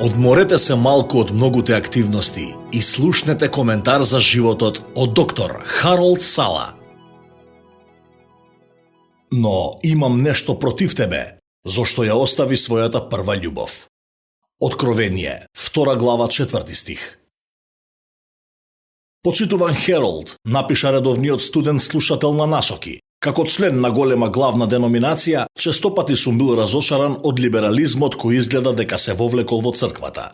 Одморете се малку од многуте активности и слушнете коментар за животот од доктор Харолд Сала. Но имам нешто против тебе, зошто ја остави својата прва љубов. Откровение, 2 глава, 4 стих. Почитуван Херолд, напиша редовниот студент слушател на Насоки. Како член на голема главна деноминација, честопати сум бил разошаран од либерализмот кој изгледа дека се вовлекол во црквата.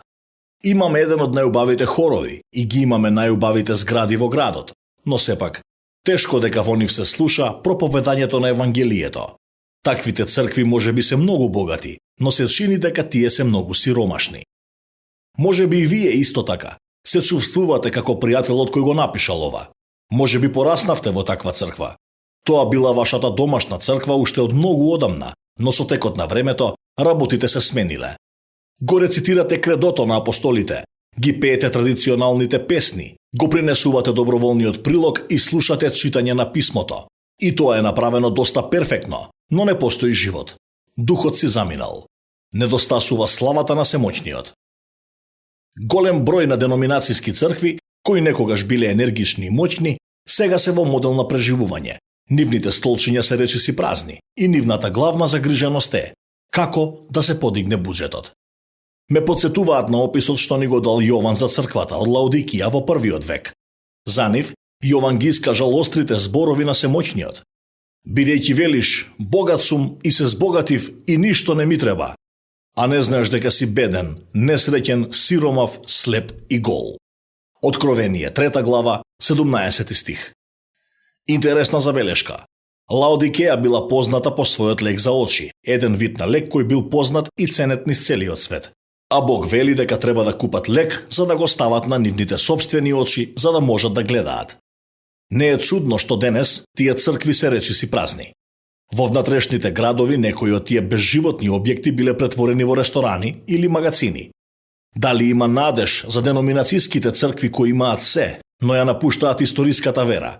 Имаме еден од најубавите хорови и ги имаме најубавите згради во градот, но сепак, тешко дека во нив се слуша проповедањето на Евангелието. Таквите цркви може би се многу богати, но се чини дека тие се многу сиромашни. Може би и вие исто така се чувствувате како пријателот кој го напишал ова. Може би пораснавте во таква црква. Тоа била вашата домашна црква уште од многу одамна, но со текот на времето работите се смениле. Го рецитирате кредото на апостолите, ги пеете традиционалните песни, го принесувате доброволниот прилог и слушате читање на писмото. И тоа е направено доста перфектно, но не постои живот. Духот си заминал. Недостасува славата на семоќниот. Голем број на деноминацијски цркви, кои некогаш биле енергични и моќни, сега се во модел на преживување. Нивните столчиња се речиси празни и нивната главна загриженост е како да се подигне буџетот. Ме потсетуваат на описот што ни го дал Јован за црквата од Лаодикија во првиот век. За нив, Јован ги искажал острите зборови на семоќниот. Бидејќи велиш, богат сум и се збогатив и ништо не ми треба, а не знаеш дека си беден, несреќен, сиромав, слеп и гол. Откровение, 3 глава, 17 стих. Интересна забелешка. Лаодикеја била позната по својот лек за очи, еден вид на лек кој бил познат и ценет низ целиот свет. А Бог вели дека треба да купат лек за да го стават на нивните собствени очи, за да можат да гледаат. Не е чудно што денес тие цркви се речиси празни. Во внатрешните градови некои од тие безживотни објекти биле претворени во ресторани или магацини. Дали има надеж за деноминацијските цркви кои имаат се, но ја напуштаат историската вера?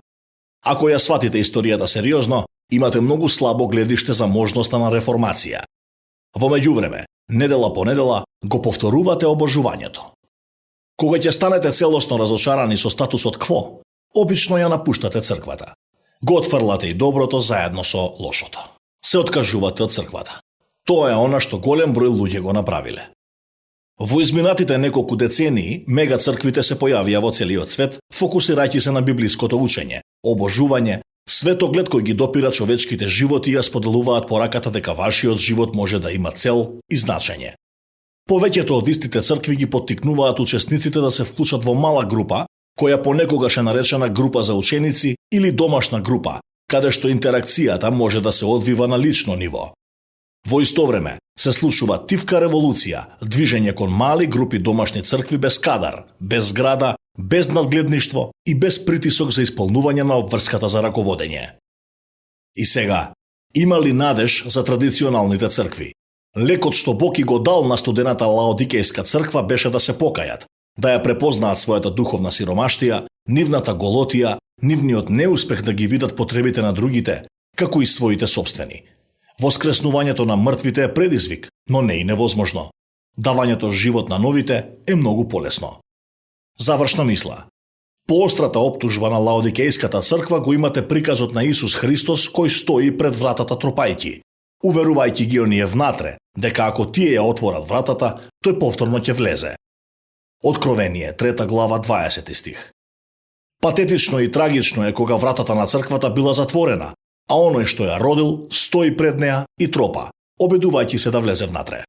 Ако ја сватите историјата сериозно, имате многу слабо гледиште за можноста на реформација. Во меѓувреме, недела по недела, го повторувате обожувањето. Кога ќе станете целосно разочарани со статусот кво, обично ја напуштате црквата. Го отфрлате и доброто заедно со лошото. Се откажувате од црквата. Тоа е она што голем број луѓе го направиле. Во изминатите неколку децении, мега црквите се појавија во целиот свет, фокусирајќи се на библиското учење, обожување, светоглед кој ги допира човечките животи и ја споделуваат пораката дека вашиот живот може да има цел и значење. Повеќето од истите цркви ги поттикнуваат учесниците да се вклучат во мала група, која понекогаш е наречена група за ученици или домашна група, каде што интеракцијата може да се одвива на лично ниво. Во исто време се случува тивка револуција, движење кон мали групи домашни цркви без кадар, без зграда, без надгледништво и без притисок за исполнување на обврската за раководење. И сега, има ли надеж за традиционалните цркви? Лекот што Бог и го дал на студената Лаодикејска црква беше да се покајат, да ја препознаат својата духовна сиромаштија, нивната голотија, нивниот неуспех да ги видат потребите на другите, како и своите собствени. Воскреснувањето на мртвите е предизвик, но не и невозможно. Давањето живот на новите е многу полесно. Завршна мисла. Поострата оптужба на Лаодикејската црква го имате приказот на Исус Христос кој стои пред вратата тропајќи, уверувајќи ги оние внатре, дека ако тие ја отворат вратата, тој повторно ќе влезе. Откровение, 3 глава, 20 стих. Патетично и трагично е кога вратата на црквата била затворена, а оној што ја родил стои пред неа и тропа, обидувајќи се да влезе внатре.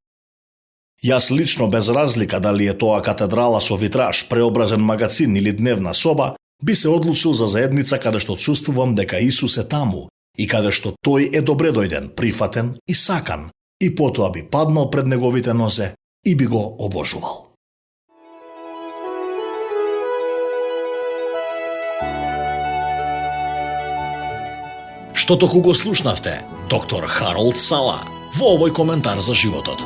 Јас лично, без разлика дали е тоа катедрала со витраж, преобразен магацин или дневна соба, би се одлучил за заедница каде што чувствувам дека Исус е таму и каде што тој е добре дојден, прифатен и сакан, и потоа би паднал пред неговите нозе и би го обожувал. Што току го слушнавте, доктор Харолд Сала, во овој коментар за животот.